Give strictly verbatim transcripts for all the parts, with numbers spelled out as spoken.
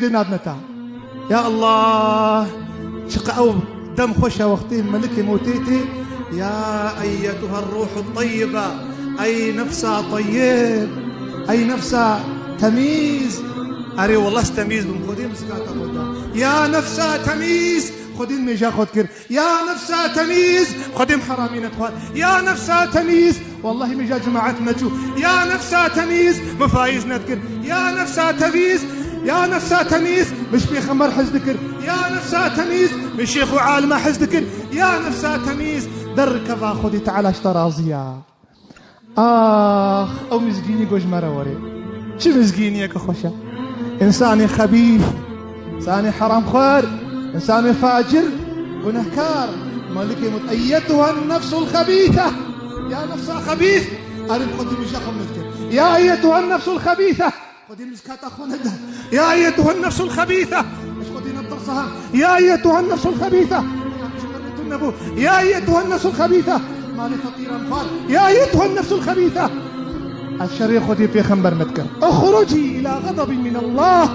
dê nadine te. Ya Allah, çiqa ew dem xweş e wextê melikê mewtê tê. Ya eyyetuha ruhu teyyibe, ey nefsa teyyib, ey nefsa temîz. Erê, wallah, ez temîz bim, Xwedê min zikata xwe da. Ya nefsa temîz, Xwedê min mêja xwe dikir. Ya nefsa temîz, Xwedê min heramî nedixwar. Ya nefsa temîz, wallahî min ja cemaet neçû. Ya nefsa temîz, min faîz nedikir. Ya nefsa temîz, ya nefsa temîz, min ji pêxember hez dikir. Ya nefsa temîz, min şêx û alime hez dikir. Ya nefsa temîz, derkeva, Xwedê Teala ji te razî ya. Ax, ew mizgînî ku ji me re were. Çi mizgîniyeke xweş e. Însanê xebîf, însanê heramxwar, însanê facir, gunehkar. Melikê min got, eyyetuha nefsul xebîse. Ya nefsa xebîs, erê, Xwedê min ja xwe min dikir. Ya eyyetuha nefsul xebîse. Xwedê min zikata xwe neda. Ya eyyetuha nefsul xebîse. Ez Xwedê netirsa ha. Ya eyyetuha nefsul xebîse. Ji me re tune bû. Ya eyyetuha nefsul xebîse. Malê feqîran xwar. Ya eyyetuha nefsul xebîse. Ez şerê Xwedê pêxember me dikir. Uxrucî ila xedebî min Allah.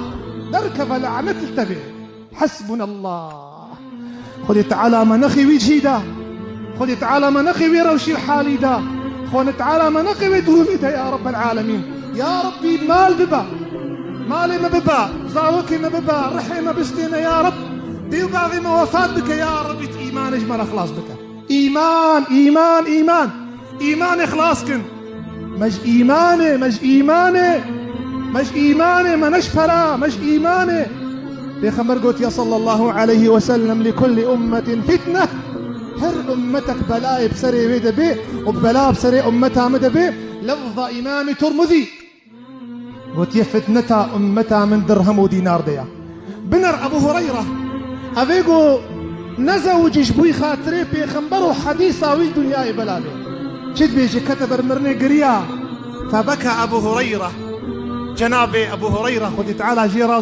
Derkeve, lanet li te bê. Hasbunallah. Xwedê Teala me nexê wî cihî da. Xwedê Teala me nexê wê rewşî û halî da. Xwedê Teala me nexê wê durûmî da, ya Rabbel Alemîn. Ya Rabbî, mal biba. Malê me biba. Zarokê me biba. Rihê me bistêne, ya Rab. Dê û bavê me wefat bike, ya Rabbî, tu îmanê ji me re xilas bike. Îman, îman, îman. Îmanê xilas kin. Me ji îmanê, me ji îmanê. Me ji îmanê, me ne ji pera, me ji îmanê. Pêxember gotiye sallallahu aleyhi ve sellem, "Li kulli ummetin fitne." Her ummetek belayê bi serê wê de bê û bela bi serê ummeta min de bê. Lefza Îmamê Tirmizî. Gotiye, fitneta ummeta min dirhem û dînar de ya. Biner Ebu Hureyre. Ev ê go nezewicî ji bo xatirê pêxember û hedîsa wî ji dinyayê bela bê. Çi dibêje, kete ber mirinê giriya. Febeka Ebu Hureyre. Cenabê Ebu Hureyre, Xwedê Teala jê razî